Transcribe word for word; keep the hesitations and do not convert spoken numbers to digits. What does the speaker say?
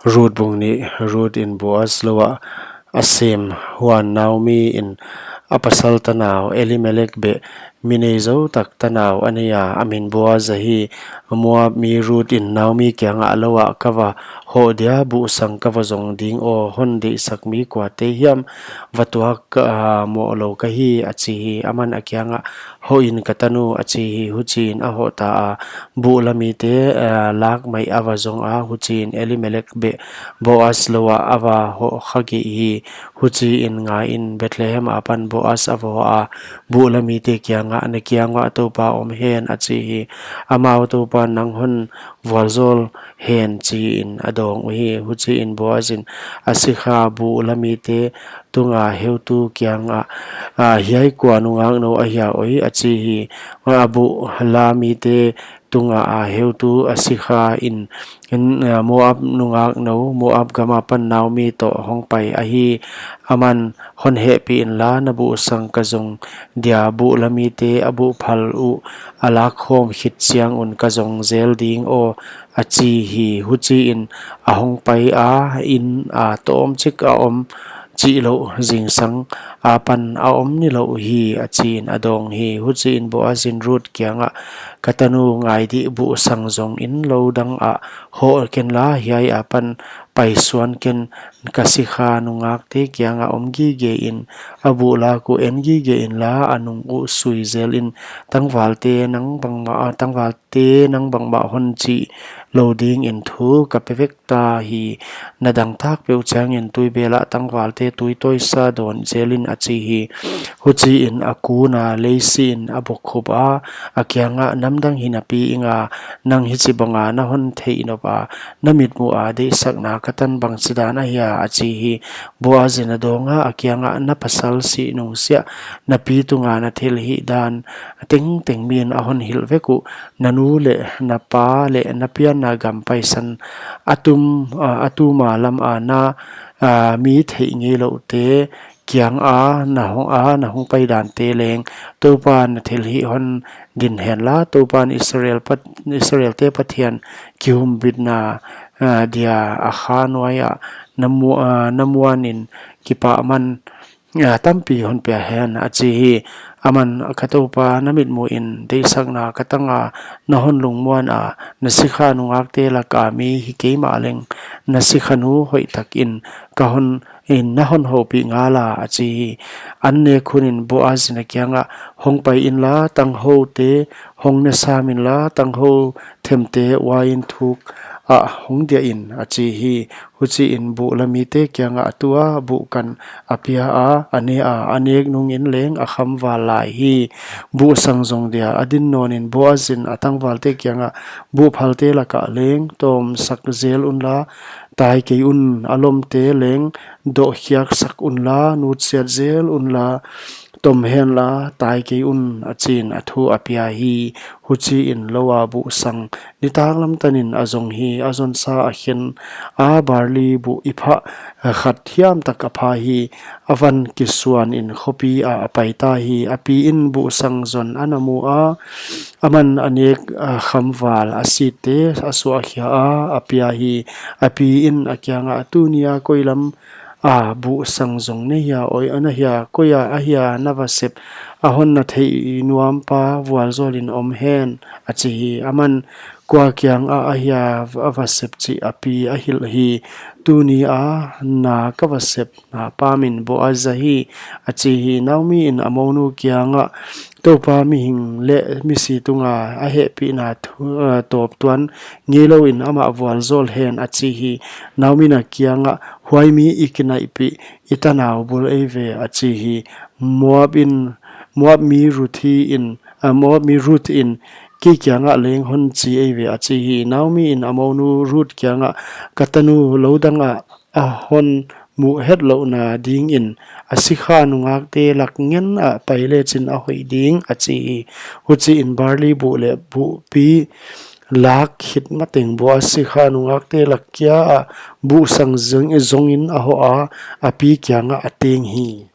Ruth bung nih. Ruth in Boaz lou ah a sem huan Naomi in a pasal tanau Elimelek beh mi neizou tak tanau a nei a, a min Boaz ahi. Moab mi Ruth in Naomi kiangah, "Lou ah ka va hoh dia, buhsang ka va zong ding aw, hon deihsak mi kuate hiam va tuak, ah, moh lou ka hi," a chi hi. Aman a kiangah, "Hoh in ka tanu," a chi hi. Huchiin a hoh ta a, buh lamite, ah, lak maih a va zong a, huchiin Elimelek beh Boaz lou ah a va hoh kha gige hi. Huchiin ngaiin Bethlehem apan Boaz a va hoh a, buh lamite kiangah, "Na kiang uah Toupa om hen," a chi hi. Amau, "Toupan nang hon vualzawl hen," chiin a dawng uhi. Huchiin Boaz in a sikha buh lamite tunga heutu kiangah, "Ah, hiai kua nungaknou ahia oi?" a chi hi. A buh lamite tunga a heutu a sikha in, in, ah, "Moab nungaknou, Moab gam apan Naomi toh hong pai ahi. Aman, 'Hon hehpih inla, na buhsang ka zong dia, buh lamite a buh phal uh a lak khawm khit chiang un ka zong zel ding aw,'" a chi hi. Huchiin a hong pai a, inn a tawmchik a om chih louh zingsang apan a om nilouh hi, a chiin a dawng hi. Huchiin Boaz in Ruth kiangah, "Ka tanu, ngai dih, buhsang zong in lou dang ah hoh kenla, hiai apan pai suan ken, ka sikha nungakte kiangah om gige in, a buh lak uh en gige inla, a nung uh sui zel in, tangvalte nang bangmah, tangvalte nang bangmah hon chih lou dingin thu ka pe vek ta hi. Na dangtak peuh chiangin tuibel ah tangvalte tui tawisa dawn zel in," a chi hi. Huchiin a kun a, lei si in a bokkhup a, a kiangah, "Namdang hi napi ing a, nang hichibanga na hon theih nop a, na mitmuh a deihsakna ka tan bangchidan ahia?" a chi hi. Boaz in a dawng a, a kiangah, "Na pasal sih nungsiah napi tunga na thilhih dan tengteng mi'n a hon hilh vek uh, na nu leh na pa leh na pianna gam paisan a tum, ah, a tuma lam a na, ah, mi theih ngeiloute kianga na hong, a na hong pai dante leng Toupan na thilhih hon din henla, Toupan Israel Pat-, Israelte Pathian kihumbitna, ah, dia a kha nuai ah na mu-, ah, na muan in kipahman, ah, tampi hon pia hen," a chi hi. Aman, "Ka toupa, na mitmuh in deihsakna ka tang a, na hon lungmuan a, na sikha nungakte lak a mi hi keimah leng, na sikhanu hoihtak in ka hon, in na hon houpih ngal a," a chi hi. An nek hun in Boaz in a kiangah, "Hong pai inla, tanghoute hong ne sam inla, tanghou themte uain thuk ah hong dia in," a chi hi. Huchiin buh lamite kiangah a tu a, buh kan a pia a, a ne a, a nek nungin leng a khamval lai hi. Buhsang zong dia a din nawn in Boaz in a tangvalte kiangah, "Buh phalte lak ah leng tawmsak zel unla, tai kei un, a lomte leng dohkhiaksak unla, nutsiat zel unla, tom henla, tai kei un," a chiin a thu a pia hi. Huchiin lou a buhsang nitaklam tanin a zong hi. A zonsa a khen a, barli buh iphah khat hiam tak a pha hi. A van kisuan in khopi ah a pai ta hi. A pi in buhsang zon a na mu a, aman a nek, ah, khamval a sitte a suahkhia a, a pia hi. A pi in a kiangah, "Tuni a koi lam a buhsang zong na hia oi, na hia, koi a ahia na va sep, a hon na theih nuam pa vualzawl in om hen," a chi hi. Aman, "Kua kiangah ahia a va sep?" chih a pi a hilh hi. "Tuni a na ka va sepna pa min Boaz ahi," a chi hi. Naomi in a monu kiangah, "Toupa mihing leh misi tunga a hehpihna thu, eh, tawp tuan ngeilou in amah vualzawl hen," a chi hi. Naomi in a kiangah, "Huai mi i kinaihpih i tanau bul ei ve," a chi hi. Moab in, Moab mi Ruth hi in, ah, Moab mi Ruth in, "Kei kiangah leng hon chi ei ve," a chi hi. Naomi in a monu Ruth kiangah, "Ka tanu, lou dang ah a hon muh hetlouhna dingin a sikha nungakte lak ngen ah pai lechin a hoih ding," a chi hi. Huchiin barli buh leh buhpi lak khit mateng Boaz sikha nungakte lak kia ah buhsang zong, zongin a hoh a, a pi kiangah a teng hi.